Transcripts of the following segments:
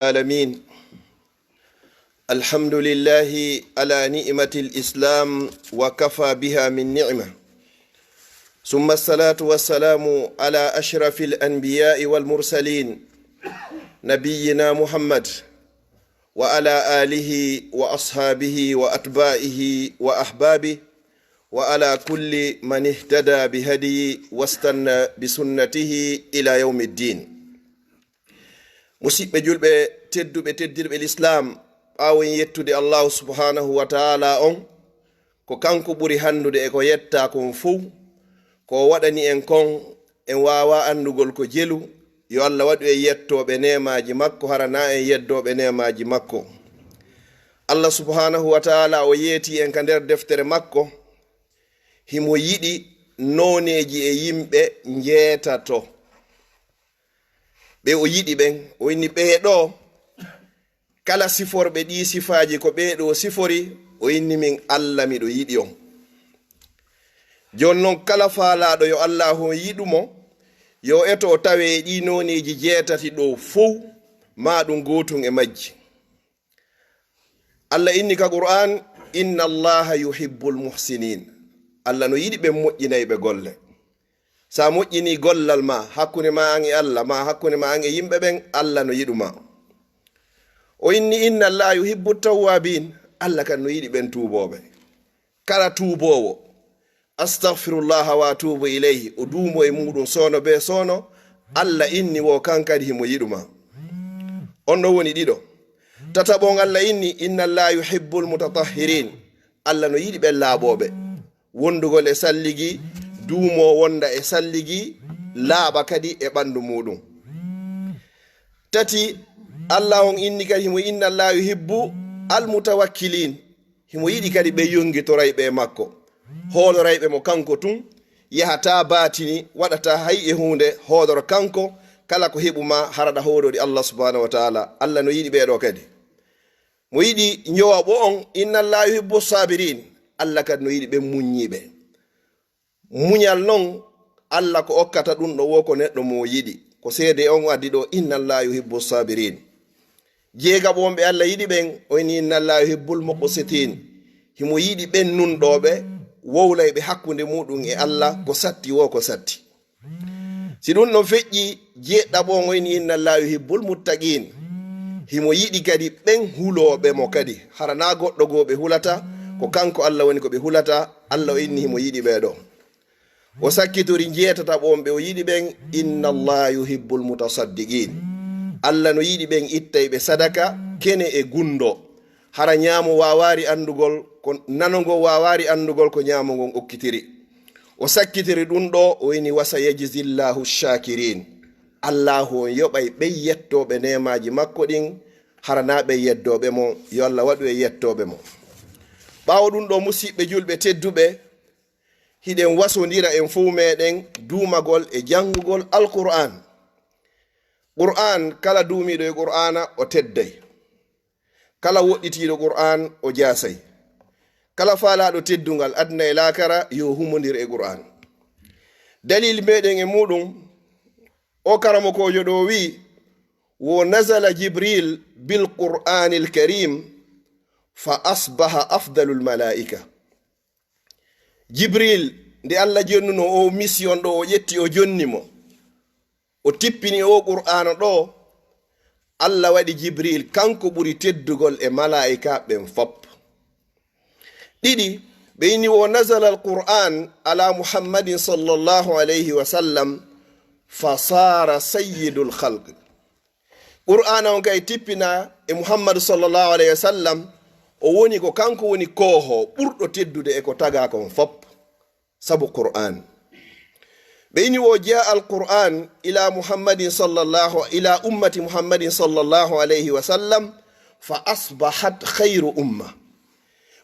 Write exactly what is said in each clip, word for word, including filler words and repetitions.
العالمين. الحمد لله على نعمة الإسلام وكفى بها من نعمة. ثم الصلاة والسلام على أشرف الأنبياء والمرسلين نبينا محمد وعلى آله وأصحابه وأتباعه وأحبابه وعلى كل من اهتدى بهديه واستنى بسنته إلى يوم الدين. Musiɓɓe julɓe tedduɓe, teddirɓe Lislaam, ɓaawo en yettude Allaahu subhaanahu wa ta'aalaa on, ko kanko ɓuri hanndude e ko yettaa kon fow, ko o waɗani en kon, en waawaa anndugol ko jelu. Yo Alla waɗu en yettooɓe neemaaji makko, hara naa en yeddooɓe neemaaji makko. Alla subhaanahu wa ta'aalaa o yeetii en ka nder deftere makko, himo yiɗi nooneeji e yimɓe njeetato. Ɓe o yiɗi ɓen, o inni ɓee ɗoo, kala siforɓe ɗii sifaaji ko ɓee ɗoo sifori, o inni min Alla miɗo yiɗi on. Jooni non kala faalaaɗo yo Allaahu on yiɗu mo, yo eto o tawe e ɗii nooneeji jeetati ɗoo fow, maa ɗum gootun e majji. Alla inni ka Qur'aan, "Inna Allaaha yuhibbul muhsiniin." Alla no yiɗi ɓen moƴƴinayɓe golle. Sa moƴƴini gollal ma, hakkunde ma an e Alla, ma hakkunde ma an e yimɓe ɓen, Alla no yiɗu ma. O inni, "Inna Allaaha yuhibbu tawwaabiin." Alla kan no yiɗi ɓen tuubooɓe. Kala tuuboowo, "Astaghfirullaha wa atuubu ilayhi," o duumo e muɗum soono bee soono, Alla inni wo kan kadi himo yiɗu ma. On ɗon woni ɗiɗo. Tataɓo on Alla inni, "Inna Allaaha yuhibbul mutatahhiriin." Alla no yiɗi ɓen laaɓooɓe. Wondugol e salligi, duumo wonda e salligi, laaɓa kadi e ɓandu muɗum. Tati, Alla on inni kadi himo, "Inna Allaaha yuhibbu al mutawakkiliin." Himo yiɗi kadi ɓe yongitorayɓe e makko, hoolorayɓe mo kanko tun, yahataa baatini, waɗataa hay e huunde, hooloro kanko, kala ko heɓu ma, hara ɗa hoolori Alla subhaanahu wa ta'aalaa. Alla no yiɗi ɓee ɗoo kadi. Mo yiɗi njowaɓo on, "Inna Allaaha yuhibbu saabiriin." Alla kadi no yiɗi ɓen muññiiɓe. Muñal non, Alla ko okkata ɗum ɗo wo ko neɗɗo mo o yiɗi. Ko seede on addi ɗo, "Inna Allaaha yuhibbu saabiriin." Jeegaɓo on ɓe Alla yiɗi ɓen, o inni, "Inna Allaaha yuhibbul muqsitiin." Himo yiɗi ɓen nunɗooɓe, wowlayɓe hakkunde muɗum e Alla, ko satti wo ko satti. Si ɗum ɗon feƴƴi, jeeɗɗaɓo on o inni, "Inna Allaaha yuhibbul muttaqiin." Himo yiɗi kadi ɓen hulooɓe mo kadi. Hara naa goɗɗo goo ɓe hulata, ko kanko Alla woni ko ɓe hulata. Alla o inni himo yiɗi ɓee ɗoo. O sakkitori njeetataɓo on ɓe o yiɗi ɓen, "Inna Allaaha yuhibbul mutasaddiqiin." Alla no yiɗi ɓen ittayɓe sadaka, kene e gunndo. Hara ñaamo waawaari anndugol, ko nano ngo waawaari anndugol ko ñaamo ngon okkitiri. O sakkitiri ɗum ɗo, o inni, "Wa sayajzillaahu shaakiriin." Allaahu on yoɓay ɓen yettooɓe neemaaji makko ɗin, hara naa ɓen yeddooɓe mo, yo Alla waɗu en yettooɓe mo. Ɓaawo ɗum ɗo, musiɓɓe julɓe tedduɓe, hiɗen wasondira en fow meɗen duumagol e janngugol Alqur'aan. Qur'aan, kala duumiiɗo e Qur'aana, o tedday. Kala woɗɗitiiɗo Qur'aan, o jaasay. Kala faalaaɗo teddungal aduna e laakara, yo humondir e Qur'aan. Dalil meɗen e muɗum, o karamokoojo ɗo wi'i, "Wo nazala Jibril bil Qur'aanil Kariim, fa asbaha afdalul malaa'ika." Jibril, nde Alla jonnuno o mission ɗo, o ƴetti, o jonni mo, o tippini o Qur'aana ɗo, Alla waɗi Jibril, kanko ɓuri teddugol e malaa'ika ɓen fop. Ɗiɗi, ɓe inni, "Wo nazala al-Qur'aan ala Muhammadin sallallahu alayhi wa sallam, fa saara sayyidul khalq." Qur'aana on kay tippina e Muhammadu sallallahu alayhi wa sallam, o woni ko kanko woni kooho ɓurɗo teddude e ko tagaa kon fop, sabu Qur'aan. Ɓe ini, "Wo jaa al-Qur'aan ila Muhammadin sallallahu, ila ummati Muhammadin sallallahu alayhi wa sallam, fa asbahat khayru umma."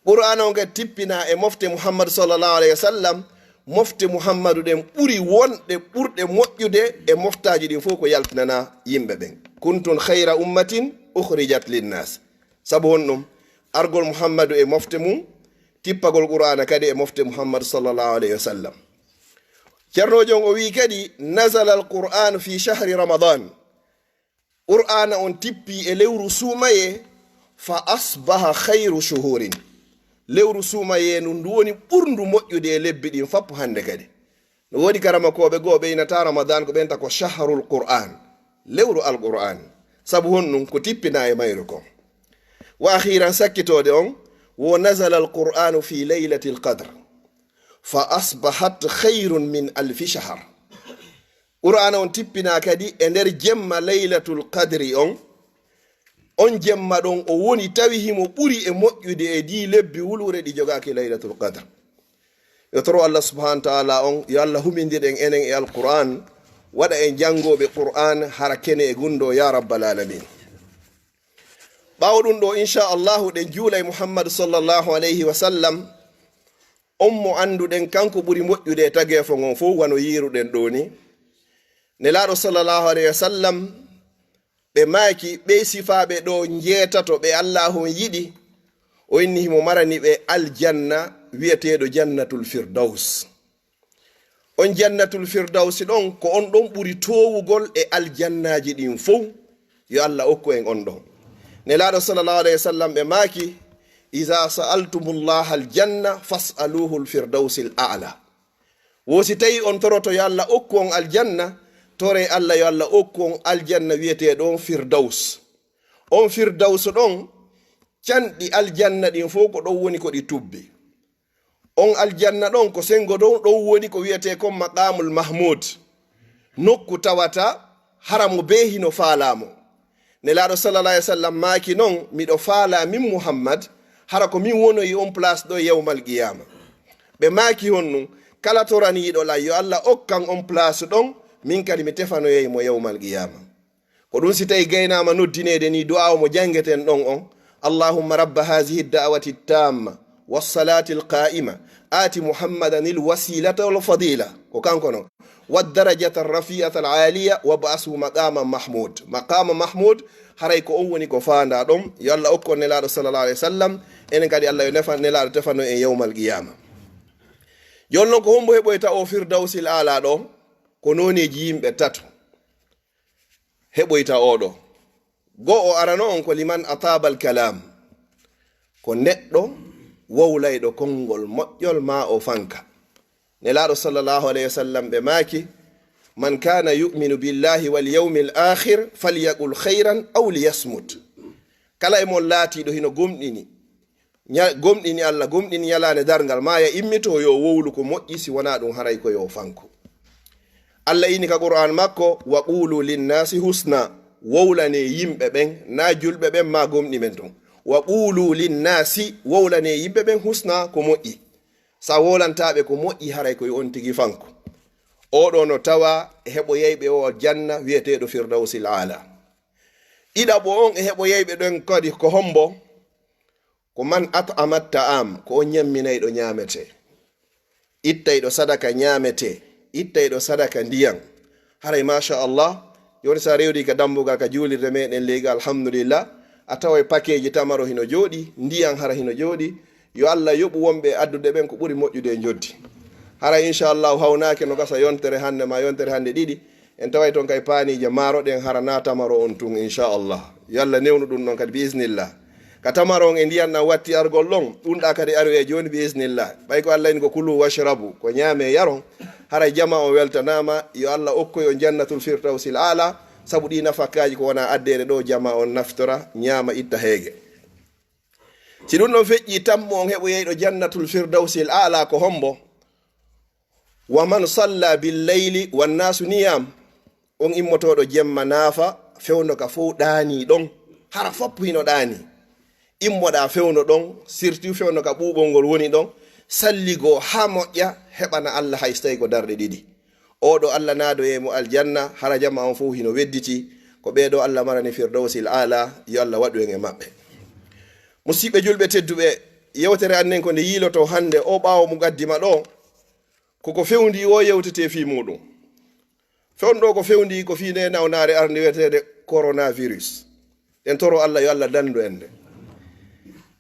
Qur'aana on kadi tippina e mofte Muhammadu sallallahu alayhi wa sallam, mofte Muhammadu ɗen ɓuri wonɗe, ɓurɗe moƴƴude e moftaaji ɗin fow ko yaltinana yimɓe ɓen. "Kuntum khayra ummatin ukhrijat linnaas." Sabu honɗum? Argol Muhammadu e mofte mum, tippagol Qur'aana kadi e mofte Muhammadu sallallahu alayhi wa sallam. Ceernoojo on o wi'i kadi, "Nazala al-Qur'aanu fi shahri Ramadan." Qur'aana on tippi e lewru suumayee, fa asbaha khayru shuhurin. Lewru suumayee nun ndu woni ɓurndu moƴƴude e lebbi ɗin fap hande kadi. No woodi karamokooɓe goo ɓe inata Ramadan ko ɓe inata ko shahrul Qur'an, lewru Alqur'an. Sabu honɗun? Ko tippinaa e mayru kon. Wa akhiran, sakkitoode on, wo nazala al-Qur'anu fi laylatil qadr, fa asbahat khayrun min alfi shahr. Qur'aana on tippinaa kadi e nder jemma Laylatul Qadri on. On jemma ɗon o woni tawi himo ɓuri e moƴƴude e dii lebbi wuluure ɗi jogaaki Laylatul Qadr. Yo toro Allah subhanahu wa ta'ala on, yo Allah humindir en enen e Alqur'an, waɗa en janngooɓe Qur'an hara kene e gunndoo, ya rabbal alamin. Ɓaawo ɗun ɗoo, insha Allahu, ɗen juula e Muhammad sallallahu alayhi wa sallam, on mo annduɗen kanko ɓuri moƴƴude e tageefo ngon fow, wano yiiruɗen ɗoo ni. Nelaaɗo sallallahu alayhi wa sallam, ɓe maaki, ɓee sifaaɓe ɗoo njeetato ɓe Allaahu on yiɗi, o inni himo marani ɓe aljanna wi'eteeɗo Jannatul Firdaws. On Jannatul Firdawsi ɗon, ko on ɗon ɓuri toowugol e aljannaaji ɗin fow. Yo Allah okku en on ɗon. Nelaaɗo sallallahu alayhi wa sallam ɓe maaki, "Iza sa'altumullaha aljanna, fas'aluhu alfirdawsil a'la." Wo si tawi on toroto yo Allah okku on aljanna, toree Allah yo Allah okku on aljanna wi'eteeɗo on Firdaws. On Firdaws ɗon, canɗi aljanna ɗin fow ko ɗon woni ko ɗi tubbi. On aljanna ɗon ko senngo dow ɗon woni ko wi'etee kon Maqaamul Mahmuud. Nokku tawata hara mo bee hino faalaa mo. Nelaaɗo sallallahu alayhi wa sallam maaki non, "Miɗo faalaa min Muhammad, hara ko min wonoyi on place ɗo yawmal qiyaama." Ɓe maaki, "Honɗun?" "Kala toraniiɗo lan, yo Allah okkan on place ɗon, min kadi mi tefanoyay mo yawmal qiyaama." Ko ɗun si tawi gaynaama noddineede ni du'aawo mo janngeten ɗon on, "Allahumma rabba hazihi da'wati tamma, wassalati alqa'ima, ati Muhammadan alwasilata walfadila." Ko kanko non. "Waddarajata arrafi'ata alaliya, wab'ashu maqaman mahmud." Maqama mahmud, haray ko on woni ko faandaa ɗon. Yo Allah okku on Nelaaɗo sallallahu alayhi wa sallam, enen kadi Allah yo nefa-, Nelaaɗo tefano en yawmal qiyama. Jooni non ko hombo heɓoyta o Firdawsil Aala ɗo? Ko nooneeji yimɓe tato heɓoyta oɗo. Go'o arano on ko liman atabal kalam, ko neɗɗo wowlayɗo konngol moƴƴol maa o fanka. Nelaaɗo sallallahu alayhi wa sallam ɓe maaki, "Man kana yu'minu billahi wal yawmil akhir falyaqul khayran aw liyasmut." Kala e mon laatiiɗo hino gomɗini Ña-, gomɗini Allah, gomɗini ñalaande darngal, maa ya immito, yo wowlu ko moƴƴi, si wonaa ɗun, haray ko yo fanku. Allah inni ka Qur'aan makko, "Wa qulu linnaasi husna," wowlanee yimɓe ɓen, naa julɓe ɓen, maa gomɗi ɓen tun. "Wa qulu linnaasi," wowlanee yimɓe ɓen, "husna," ko moƴƴi. Sa wowlantaa ɓe ko moƴƴi, haray ko yo on tigi fanku. Oo ɗoo no tawa e heɓoyayɓe o aljanna wi'eteeɗo Firdawsil Aala. Ɗiɗaɓo on e heɓoyayɓe ɗon kadi ko hombo? Ko man at'ama ta'am, ko on ñamminayɗo ñaametee. Ittayɗo sadaka ñaametee, ittayɗo sadaka ndiyan. Haray, masha Allah, jooni sa rewdi ka dambugal ka juulirde meɗen leyga, alhamdulillah, a taway pakeeji tamaro hino jooɗi, ndiyan hara hino jooɗi. Yo Allah yoɓu wonɓe addude ɓen ko ɓuri moƴƴude e njoddi. Haray, insha Allah, hawnaake no gasa yontere hannde ma yontere hannde ɗiɗi. En taway ton kay paaniije maaro ɗen hara na tamaro on tun, insha Allah. Yo Allah newnu ɗun ɗon kadi, bi iznillah. Ka tamaro on e ndiyan ɗan watti argol ɗon, ɗun ɗa kadi aru e jooni, bi iznillah. Ɓay ko Allah en ko kulu washrabu, ko ñaame yaron, haray jama on weltanaama, yo Allah okkoy on jannatul firdawsil aala, sabu ɗi nafakaaji ko wona addeede ɗo, jama on naftora, ñaama, itta heege. Si ɗun ɗon feƴƴi, tammo on heɓoyayɗo jannatul firdawsil aala ko hombo? Wa man salla bil layli wan naasu niyaam. On immotooɗo jemma naafa, fewndo ka fow ɗaanii ɗon, hara fop hino ɗaanii. Immoɗaa fewndo ɗon, surtout fewndo ka ɓuuɓol ngol woni ɗon, salligoo haa moƴƴa, heɓana Allah hay so tawii ko darɗe ɗiɗi. Oo ɗoo Allah naadoyay mo aljanna, hara jama on fow hino wedditi. Ko ɓee ɗoo Allah marani firdawsil aala, yo Allah waɗu en e maɓɓe. Musiɓɓe julɓe tedduɓe, yewtere annen ko nde yiilotoo hannde, oo ɓaawo muqaddima ɗoo, koko fewndii oo yewtetee fii muuɗun. Fewndo ko fewndii ko fii nde nawnaare arnde wi'eteende coronavirus. En toro Allah yo Allah dandu en nde.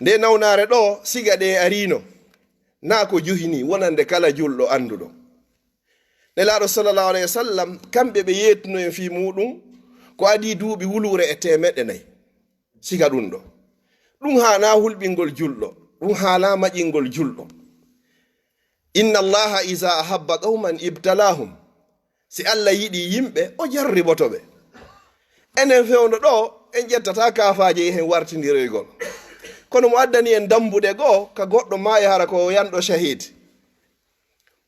Nde nawnaare ɗoo, siga ɗe ariino, naa ko juhini wonande kala julɗo annduɗo. Nelaaɗo sallallahu alayhi wa sallam, kamɓe ɓe yeetuno en fii muuɗun, Ko adii duuɓi wuluure e teemeɗɗe nayi. Siga ɗum ɗo. Ɗum haanaa hulɓingol julɗo. Ɗum haanaa maƴingol julɗo. Inna Allaha iza ahabba qawman ibtalahum. Si Allah yiɗi yimɓe, o jarriboto ɓe. Enen fewndo ɗo, en ƴettataa kaafaaje e hen wartindiroygol. Kono mo addani en dambuɗe goo, ka goɗɗo maayi hara ko o yanɗo shahid.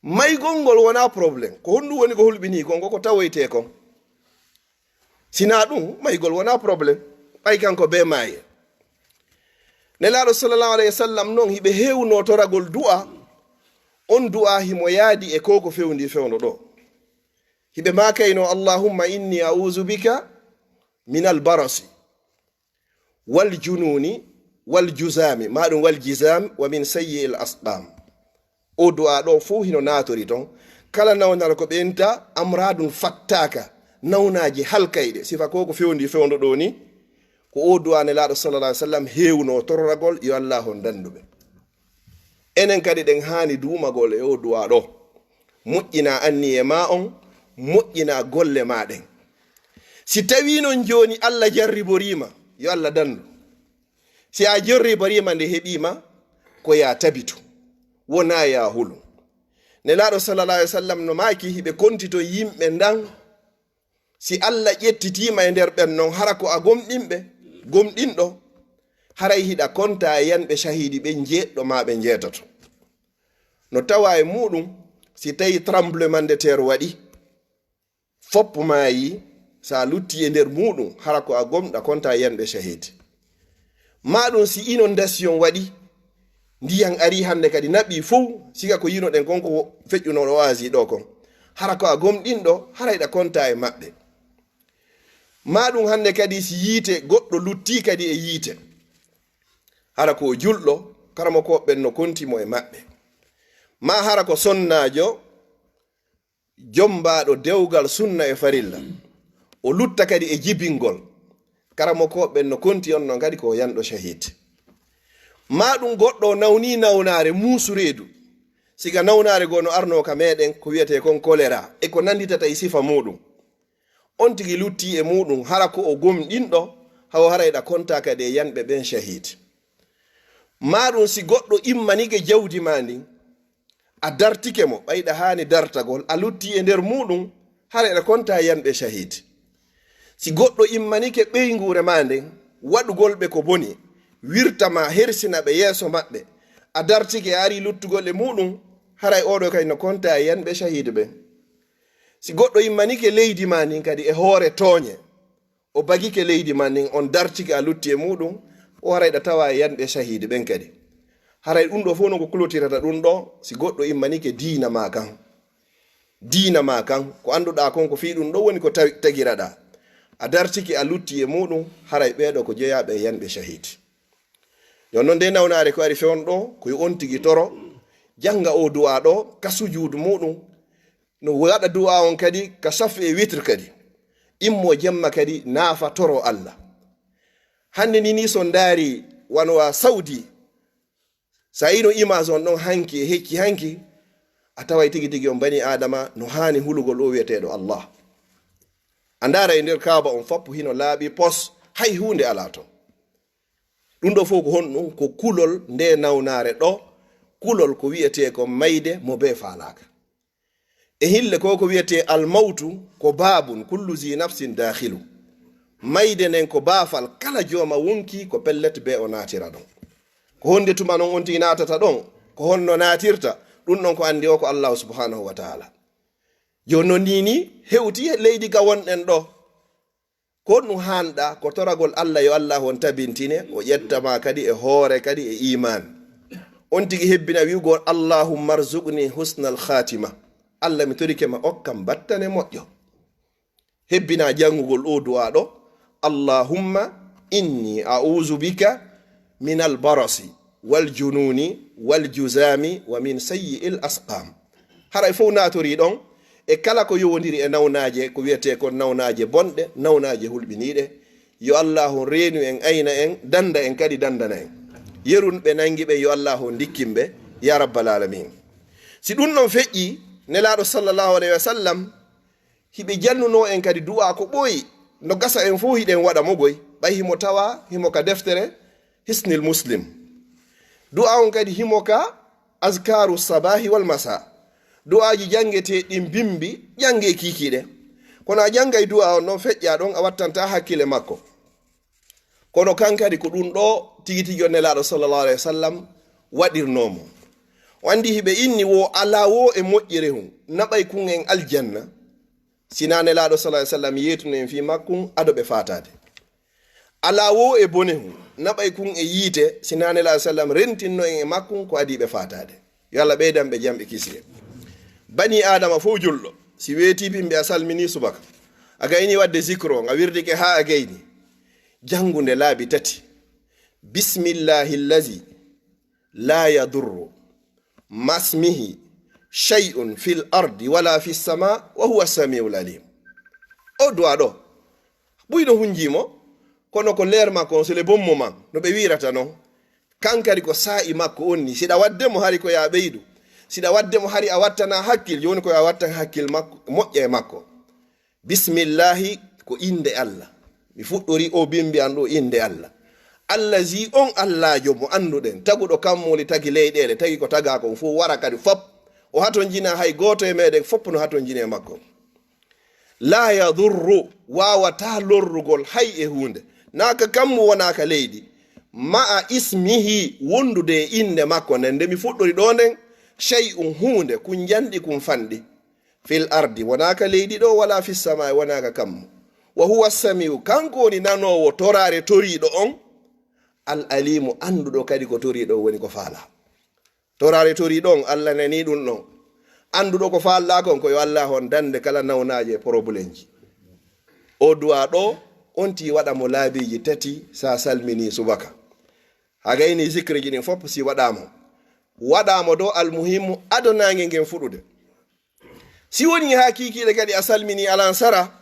Maygol ngol wonaa problème. Ko honɗum woni ko hulɓinii kon, ko ko tawoytee kon. Sinaa ɗum, maygol wonaa problème. Ɓay kanko bee maaye. Nelaaɗo sallallahu alayhi wa sallam non, hiɓe heewno toragol du'a. On du'a himo yaadi e ko ko fewndi fewndo ɗo. Hiɓe maakayno, "Allahumma inni a'udhu bika min al-barasi, wal jununi, wal juzami, ma ɗum wal jizam, wa min sayyi'il asqam." O du'a ɗo fow hino naatori ton. Kala nawnal ko ɓe inta amradun fattaka, nawnaaji halkayɗe. Sifa ko ko fewndi fewndo ɗo ni, ko o du'a Nelaaɗo sallallahu alaihi wasallam heewno torragol, yo Allah on dandu ɓe. Enen kadi ɗen haani duumagol e o du'a ɗo. Moƴƴina anniye ma on, moƴƴina golle ma ɗen. Si tawi non jooni Allah jarriboriima, yo Allah dandu. Si a jarriboriima nde heɓiima, ko ya tabitu, wona ya hulu. Nelaaɗo sallallahu alaihi wasallam no maaki, hiɓe kontito yimɓe ndan, si Allah ƴettitiima e nder ɓen non, hara ko a gomɗinɓe, gomɗinɗo, haray hiɗa konta e yanɓe shahidi ɓen jeeɗɗo ma ɓe jeetato. No tawa e muɗum, si tawi tremblement de terre waɗi, foppo maayi, sa lutti e nder muɗum, hara ko a gomɗa konta e yanɓe shahidi. Ma ɗum si inondation waɗi, ndiyan ari hande kadi naɓi fow, siga ko yinoɗen kon ko feƴƴunoɗo oasi ɗo kon. Hara ko a gomɗinɗo, hara hiɗa konta e maɓɓe. Ma ɗum hande kadi si yiite goɗɗo lutti kadi e yiite. Hara ko o julɗo, karamokooɓe ɓen no konti mo e maɓɓe. Ma hara ko sonnaajo, jombaaɗo dewgal sunna e farilla. O lutta kadi e jibingol. Karamokooɓe ɓen no konti on non kadi ko yanɗo shahid. Ma ɗum goɗɗo o nawni nawnaare muusu reedu. Siga nawnaare goo no arno ka meɗen ko wi'etee kon kolera e ko nanditata e sifa muɗum. On tigi lutti e muɗum, hara ko o gomɗinɗo, haw hara hiɗa konta kadi e yanɓe ɓen shahid. Ma ɗum si goɗɗo immanike jawdi ma ndin, a dartike mo, ɓay ɗa haani dartagol, a lutti e nder muɗum, hara hiɗa konta e yanɓe shahid. Si goɗɗo immanike ɓeynguure ma nden, waɗugol ɓe ko boni, wirta ma, hersina ɓe yeeso maɓɓe, a dartike, a ari luttugol e muɗum, haray oɗo kay no konta e yanɓe shahid ɓen. Si goɗɗo immanike leydi ma ndin kadi e hoore tooñe, o bagike leydi ma ndin, on dartike a lutti e muɗum, o haray ɗa tawa e yanɓe shahidi ɓen kadi. Haray ɗum ɗo fow no ko kulotirata ɗum ɗo, si goɗɗo immanike diina ma kan. Diina ma kan, ko annduɗa kon ko fii ɗum ɗo woni ko tawi-, tagiraɗa. A dartike a lutti e muɗum, haray ɓeeɗo ko jeyaaɓe e yanɓe shahidi. Yo non nde nawnaare ko ari fewndo ɗo, ko yo on tigi toro, janga o du'a ɗo, ka sujuudu muɗum, no waɗa du'a on kadi ka safi e witr kadi. Immo jemma kadi naafa toro Allah. Hande ni, ni so ndaari wano wa Saudi, sa yino image on ɗon hanki e hecci hanki, a taway tigi tigi on bani Adama no haani hulugol o wi'eteeɗo Allah. A ndaara e nder Kaaba on fappu hino laaɓi pos, hay huunde alaa ton. Ɗum ɗo fof ko honɗum? Ko kulol nde nawnaare ɗo, kulol ko wi'etee ko mayde mo bee faalaaka. E hille ko ko wi'etee almawtu ko baabun kullu zi nafsin daakhilu. Mayde nden ko baafal kala jooma wonki ko pellet bee o naatira ɗon. Ko honde tuma non on tigi naatata ɗon? Ko honno naatirta? Ɗum ɗon ko anndi o ko Allahu subhanahu wa ta'ala. Jooni non nii ni hewti e leydi ka wonɗen ɗo. Ko ɗum haanɗa ko toragol Allah yo Allah on tabintine, o ƴetta ma kadi e hoore kadi e iman. On tigi hebbina wi'ugol, "Allahumma rzuqni husnal khatima." Allah mi torike ma okkam battane moƴƴo. Hebbina janngugol o du'a ɗo, "Allahumma inni a'udhu bika min al-barasi wal jununi wal juzami wa min sayyi'il asqam." Haray fof naatorii ɗon e kala ko yowondiri e nawnaaje, ko wiyetee kon nawnaaje bonɗe, nawnaaje hulɓiniiɗe. Yo Allaahu reenu en, ayna en, dannda en kadi, danndana en. Yerun ɓe nanngi ɓen, yo Allaahu ndikkin ɓe, ya rabbal aalamiin. Si ɗum ɗon feƴƴii, Nelaaɗo sallallahu alayhi wa sallam hiɓe jannunoo en kadi du'aa ko ɓooyi. No gasa en fof hiɗen waɗa mo goy, ɓay himo tawa, himo ka deftere Hisnil Muslim. Du'a on kadi himo ka Azkaru Sabahi wal Masa. Du'aaji janngetee ɗin bimbi, janngee kiikiiɗe. Kono a janngay du'a on non feƴƴa ɗon, a wattanta hakkile makko. Kono kan kadi ko ɗun ɗo tigi tigi on Nelaaɗo sallallahu alayhi wa sallam waɗirnoo mo. O anndi hiɓe inni wo alaa wo e moƴƴere hun, naɓay kun en aljanna. Si naa Nelaaɗo sallallahu alayhi wa sallam yeetuno en fii makkun ado ɓe faataade. Alaa wo e bone hun, naɓay kun e yiite, si naa Nelaaɗo sallam rentinno en e makkun ko adii ɓe faataade. Yo Allah ɓeydan ɓe jam e kisiyee. Banii Aadama fow julɗo, si weetii bimbi a salminii subaka, a gaynii waɗde zikro, a wirdike haa a gaynii. Janngude laabi tati. Bismillahi llazi laa yadurru masmihi shay'un fil ardi wala fis sama wa huwa samiul alim. O du'a ɗo, ɓuyno hunjii mo, kono ko leer makko on, c'est le bon moment, no ɓe wi'irata non. Kan kadi ko saa'i makko on ni. Siɗa waɗde mo hari ko yaa ɓeydu. Siɗa waɗde mo hari a wattana hakkil, jooni ko yaa wattan hakkil makko, moƴƴa e makko. Bismillahi ko innde Allah. Mi fuɗɗori o bimbi an ɗo innde Allah. Allazi on Allaajo mo annduɗen, taguɗo kammuuli, tagi leyɗeele, tagi ko tagaa kon fow wara kadi fop. O hatonjinaa hay gooto e meɗen, fop no hatonjini e makko. Laa yadurru, waawataa lorrugol hay e huunde. Naa ka kammu wonaa ka leydi. Ma'a ismihi, wondude e innde makko nden, nde mi fuɗɗori ɗo nden, shay'un huunde, kun njanɗi kun fanɗi. Fil ardi, wonaa ka leydi ɗo, wala fis samaa'i, wonaa ka kammu. Wa huwa samiu, kanko woni nanoowo toraare toriiɗo on, al alimu, annduɗo kadi ko toriiɗo on woni ko faalaa. Toraare toriiɗo on, Allah nanii ɗun ɗon. Annduɗo ko faalɗaa kon, ko yo Allah on dande kala nawnaaje e porobulenji. O du'a ɗo, on tii waɗa mo laabiiji tati, sa salminii subaka. A gaynii zikiriji ɗin fop si waɗaa mo. Waɗaa mo dow almuhimmu ado naange ngen fuɗude. Si wonii haa kiikiiɗe kadi a salminii alansara,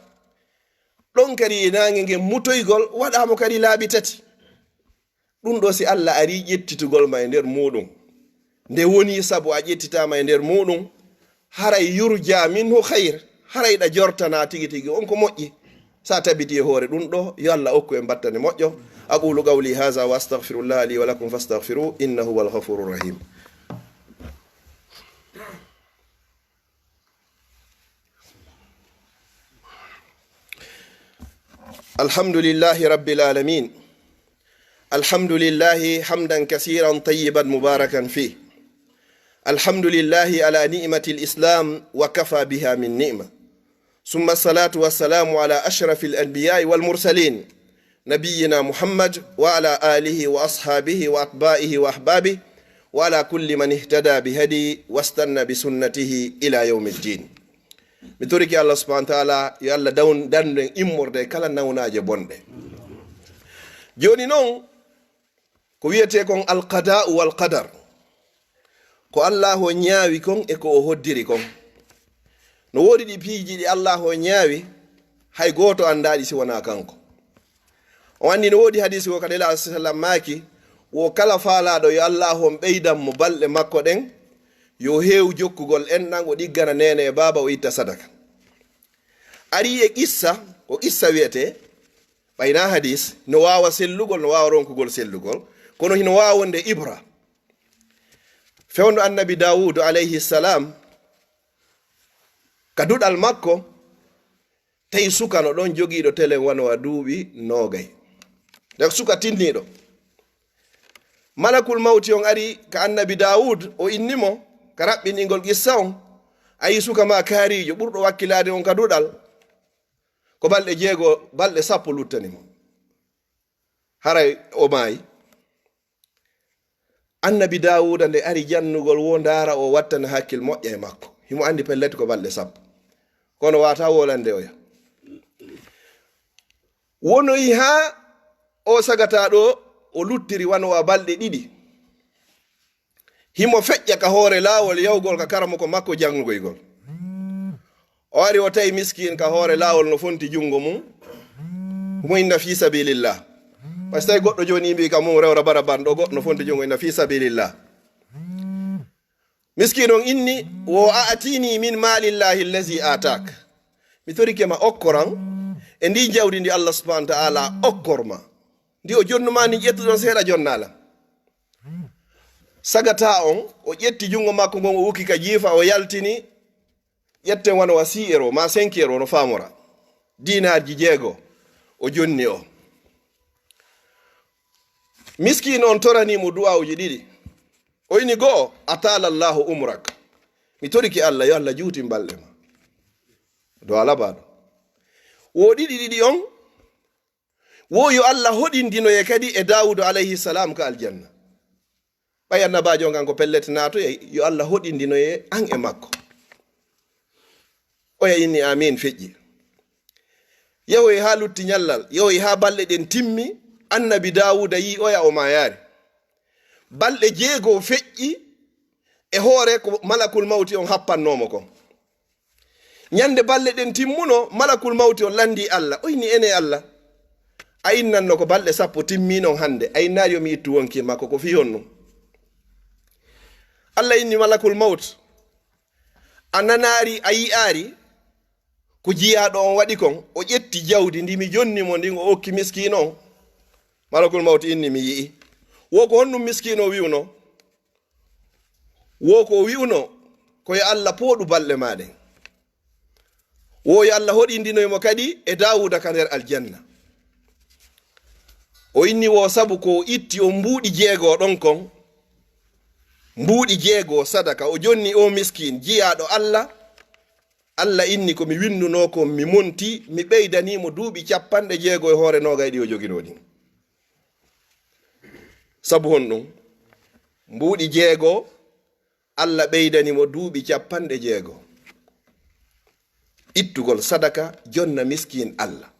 ɗon kadi e naange ngen mutoygol, waɗaa mo kadi laabi tati. Ɗun ɗo si Allah arii ƴettitugol ma e nder muuɗum, nde wonii sabu a ƴettitaama e nder muuɗum, haray yurja minhu khayr, haray ɗa jortanaa tigi tigi on ko moƴƴi. Sa tabiti e hoore ɗun ɗo, yo Allah okku en battane moƴƴo. Aqulu qawli haza wa astaghfirullah li wa lakum fastaghfiru, innahu huwal ghafurur rahim. الحمد لله رب العالمين. الحمد لله حمدا كثيرا طيبا مباركا فيه. الحمد لله على نعمة الإسلام وكفى بها من نعمة. ثم الصلاة والسلام على أشرف الأنبياء والمرسلين نبينا محمد وعلى آله وأصحابه وأتباعه وأحبابه وعلى كل من اهتدى بهدي واستنى بسنته إلى يوم الدين. Mi torike Allah subhanahu wa ta'ala, yo Allah dawn-, dandu en immorde e kala nawnaaje bonɗe. Jooni non, ko wiyetee kon alqada'u wal qadar. Ko Allah o ñaawi kon e ko o hoddiri kon. No woodi ɗi piiji ɗi Allah o ñaawi, hay gooto anndaa ɗi si wonaa kanko. O anndi no woodi hadiisi ko ka Nelaaɗo sallam maaki, wo kala faalaaɗo yo Allah on ɓeydan mo balɗe makko ɗen, yo heew jokkugol enɗan, o ɗiggana neene e baaba, o itta sadaka. Arii e qissa, ko qissa wiyetee, ɓay naa hadiis, no waawa sellugol, no waawa ronkugol sellugol, kono hino waawa wonde ibra. Fewndo Annabi Daawuud alayhi salam, ka duɗal makko, tawi suka no ɗon jogiiɗo telen wano wa duuɓi noogay. Nde suka tinniiɗo. Malakul mawti on ari ka Annabi Daawuud, o inni mo ka raɓɓinɗingol qissa on, a yi suka ma kaariijo ɓurɗo wakkilaade on ka duɗal, ko balɗe jeego, balɗe sappo luttani mo. Haray o maayi. Annabi Daawuuda nde ari jannugol wo ndaara o wattana hakkil moƴƴa e makko. Himo anndi pellet ko balɗe sappo. Kono waata wolande oya. Wonoyi haa o sagata ɗo o luttiri wano wa balɗe ɗiɗi. Himo feƴƴa ka hoore laawol yahugol ka karamoko makko janngoygol. O ari o tawi miskin ka hoore laawol no fonti junngo mum. Mo inna fi sabilillah. Parce que tawi goɗɗo jooni mbi ka mum rewra bara ban ɗo goɗɗo no fonti junngo inna fi sabilillah. Miskin on inni, wo a'tini min malillahi allazi atak. Mi torike ma okkoran E ndi jawdi ndi Allah subhanahu wa ta'ala okkor ma, ndi o jonnu ma, ndi ƴettuɗon seeɗa jonnala. Sagata on, o ƴetti jungo makko ngon, o ukki ka jiifa, o yaltini, ƴetten wano wa six euro ma cinq euro no famora. Dinarji jeego, o jonni o. Miskin on torani mo du'awuji ɗiɗi. O inni go'o, "Atala Allahu umrak." Mi toriki Allah, yo Allah juutin balɗe ma. Du'a labaɗo. Wo ɗiɗi ɗiɗi on, wo yo Allah hoɗindinoye kadi e Dawuda alayhi salam ka aljanna. Ɓay annabaajo on kan ko pellet naatoyay, yo Allah hoɗindinoye an e makko. Oya inni, "Amin," feƴƴi. Yahoy haa lutti ñallal, yahoy haa balɗe ɗen timmi, annabi Daawuda yii oya o maayaari. Balɗe jeego feƴƴi e hoore ko malakul mawti on happannoomo kon. Ñande balɗe ɗen timmuno, malakul mawti on lanndii Allah, o inni, "Ene Allah, a innanno ko balɗe sappo timminon hannde, a innaari yo mi ittu wonki makko, ko fii honɗun?" Allah inni malakul mawt, "A nanaari, a yi'aari ko jiyaaɗo on waɗi kon? O ƴetti jawdi ndi mi jonni mo ndin, o okki miskiino on." Malakul mawti inni, "Mi yi'i." Wo ko honɗun miskiino o wi'uno? Wo ko o wi'uno ko yo Allah pooɗu balɗe maa ɗen. Wo yo Allah hoɗindinoy mo kadi e Daawuda ka nder aljanna. O inni wo sabu ko o itti on mbuuɗi jeego ɗon kon, mbuuɗi jeego sadaka, o jonni o miskin, jiyaaɗo Allah. Allah inni ko mi winnduno kon, mi monti, mi ɓeydani mo duuɓi cappanɗe jeego e hoore noogay ɗi o joginoo ɗin. Sabu honɗun? Mbuuɗi jeego, Allah ɓeydani mo duuɓi cappanɗe jeego. Ittugol sadaka, jonna miskin Allah.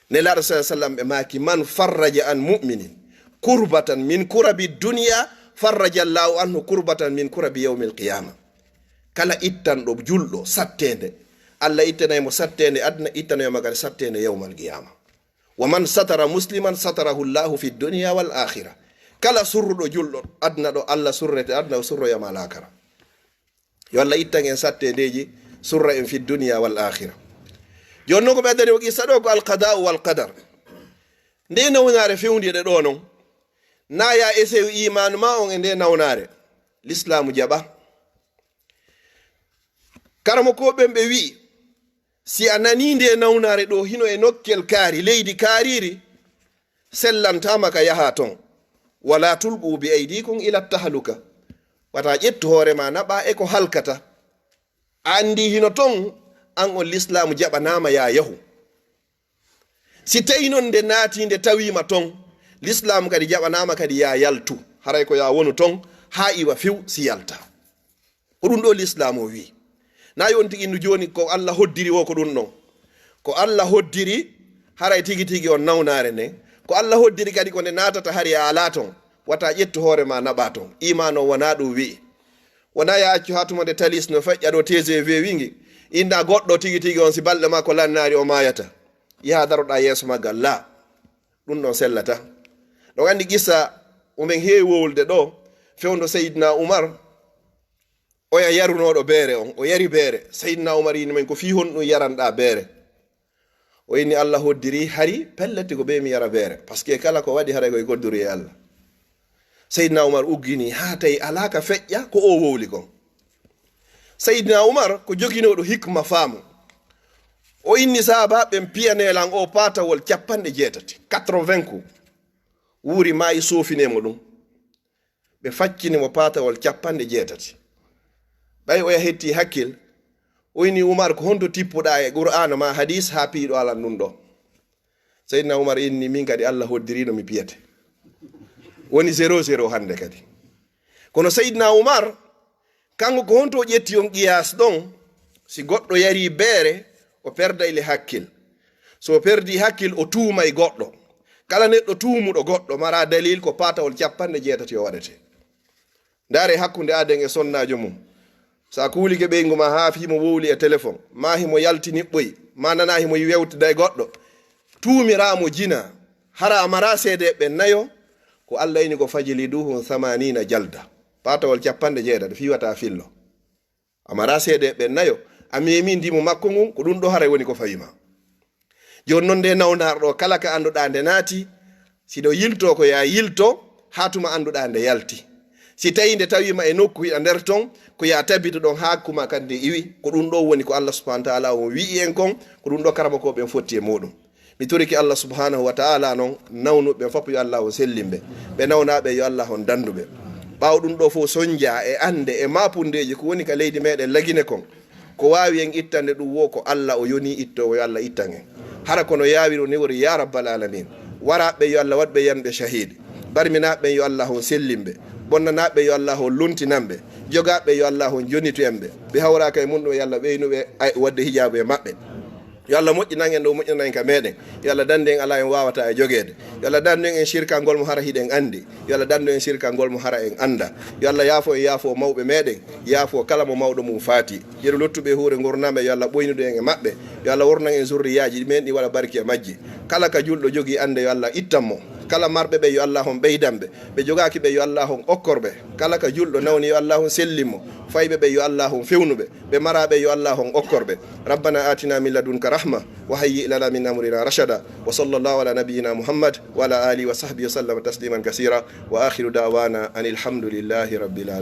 Nelaaɗo sallallahu alaihi wasallam ɓe maaki, "Man farraja an mu'minin kurbatan min kurabi dunya, farraja Allahu anhu kurbatan min kurabi yawmil qiyama." Kala ittanɗo julɗo satteende, Allah ittanay mo satteende aduna, ittanay mo kadi satteende yawmal qiyama. "Wa man satara musliman satarahu Allahu fi dunya wal akhirah." Kala surruɗo julɗo aduna ɗo, Allah surrete aduna, o surroyama lakara. Yo Allah ittan en satteendeeji, surra en fi dunya wal akhirah. Jooni non ko ɓe addani o qissa ɗo ko alqada'u wal qadar. Nde nawnaare fewndiɗe ɗo non, na ya esew imaanu ma on e nde nawnaare. Lislaamu jaɓa. Karamokooɓe ɓen ɓe wi'i, si a nanii nde nawnaare ɗo hino e nokkel kaari, leydi kaariri, sellantaama ka yaha ton. "Wala tulqu bi aydikum ila tahaluka." Wata ƴettu hoore ma naɓa e ko halkata. A anndi hino ton, an on lislaamu jaɓanaama ya yahu. Si tawi non nde naati nde tawiima ton, lislaamu kadi jaɓanaama kadi ya yaltu. Haray ko ya wonu ton haa iwa few si yalta. Ko ɗun ɗo lislaamu o wi'i. Na yo on tigi innu jooni ko Allah hoddiri wo ko ɗun ɗon. Ko Allah hoddiri haray tigi tigi on nawnaare nden. Ko Allah hoddiri kadi ko nde naatata hari a alaa ton. Wata ƴettu hoore ma naɓa ton. Imaanu on wonaa ɗun wi'i. Wonaa ya accu haa tuma nde talis no feƴƴa ɗo T G V wingi. Inna goɗɗo tigi tigi on si balɗe makko lannaari o maayata. Yaha daroɗaa yeeso maggal. Laa. Ɗun ɗon sellata. Ɗon anndi qissa umen heewi wowlude ɗo. Fewndo Seydina Umar. Oya yarunooɗo beere on, o yari beere. Seydina Umar inni men, "Ko fii honɗun yaranɗaa beere?" O inni, "Allah hoddiri hari pelleti ko ɓe mi yara beere. Parce que kala ko waɗi haray ko e kodduri e Allah." Seydina Umar uggini haa tawi alaa ka feƴƴa ko o wowli kon. Seydina Umar ko joginooɗo hikma faamu. O inni sahaaba ɓen piyanee lan o paatawol cappanɗe jeetati, quatre-vingts ku. Wuuri maayi soofine mo ɗun. Ɓe faccini mo paatawol cappanɗe jeetati. Ɓay oya hetti hakkil, o inni Umar, "Ko honto tippuɗaa e Qur'aana ma hadiis haa piiɗo alan ɗun ɗo?" Seydina Umar inni, "Min kadi Allah hoddirino mi piyete." Woni zéro zéro hannde kadi. Kono Seydina Umar, kanko ko honto o ƴetti on qiyaas ɗon, si goɗɗo yari beere, o perday le hakkil. So o perdi hakkil, o tuumay goɗɗo. Kala neɗɗo tuumuɗo goɗɗo, mara dalil ko paatawol cappanɗe jeetati o waɗete. Ndaare hakkunde aden e sonnaajo mum. Sa kuulike ɓeyngu ma haa fii mo wowli e telefon, ma himo yalti niɓɓoyi, ma nana himo wewtida e goɗɗo, tuumiraa mo jina, hara a mara seede ɓen nayo, ko Allah ini ko fajliduhum thamanina jalda. Paatawol cappanɗe jeetati fii wata fillo. A mara seede ɓen nayo, a meemi ndimu makko ngun, ko ɗun ɗo haray woni ko fawi ma. Jooni noon nde nawnaar ɗo, kala ka annduɗaa nde naati, si ɗo yilto ko yaa yilto, haa tuma annduɗaa nde yalti. Si tawii nde tawiima e nokku hiɗa nder ton, ko yaa tabito ɗon haa kuma kadi nde iwi. Ko ɗum ɗo woni ko Allah subhanahu wa ta'ala on wi'i en kon, ko ɗum ɗo karamokooɓe en fotti e muɗum. Mi torike Allah subhanahu wa ta'ala noon, nawnuɓe ɓen fof yo Allah on sellin ɓe. Ɓe nawnaaɓe yo Allah on dandu ɓe. Ɓaawo ɗum ɗo fof sonja e annde e maapundeeji ko woni ka leydi meɗen Lagine kon. Ko waawi en ittande ɗum wo ko Allah o yoni ittoowo, yo Allah ittan en. Hara kono yaawiro ni wori ya rabbal alamin. Waraaɓe yo Allah waɗ ɓe yanɓe shahid. Barminaaɓe ɓen yo Allah on sellin ɓe. Bonnanaaɓe yo Allah on lontinan ɓe. Jogaaɓe yo Allah on jonitu en ɓe. Ɓe hawraaka e mum ɗum yo Allah ɓeynu ɓe ay waɗde hijaabu e maɓɓe. Yo Allah moƴƴinan en ɗo moƴƴinan en ka meɗen. Yo Allah dandu en alaa en waawata e jogeede. Yo Allah dandu en e shirkangol mo hara hiɗen anndi. Yo Allah dandu en shirkangol mo hara en annda. Yo Allah yaafo en yaafo mawɓe meɗen. Yaafo kala mo mawɗo mum faati. Yeru luttuɓe e huure ngurndanɓe yo Allah ɓoynudu en e maɓɓe. Yo Allah wornan en zurriyaaji men ɗi waɗa barki e majji. Kala ka julɗo jogii annde yo Allah ittan mo. Kala marɓe ɓe yo Allah on ɓeydan ɓe. Ɓe jogaaki ɓe yo Allah on okkor ɓe. Kala ka julɗo nawni yo Allah on sellin mo. Fayɓe ɓe yo Allah on fewnu ɓe. Ɓe maraaɓe yo Allah on okkor ɓe. ربنا آتنا من لدنك رحمة وهيئ لنا من أمرنا رشدا. وصلى الله على نبينا محمد وعلى آله وصحبه وسلم تسليما كثيرا. وآخر دعوانا أن الحمد لله رب العالمين.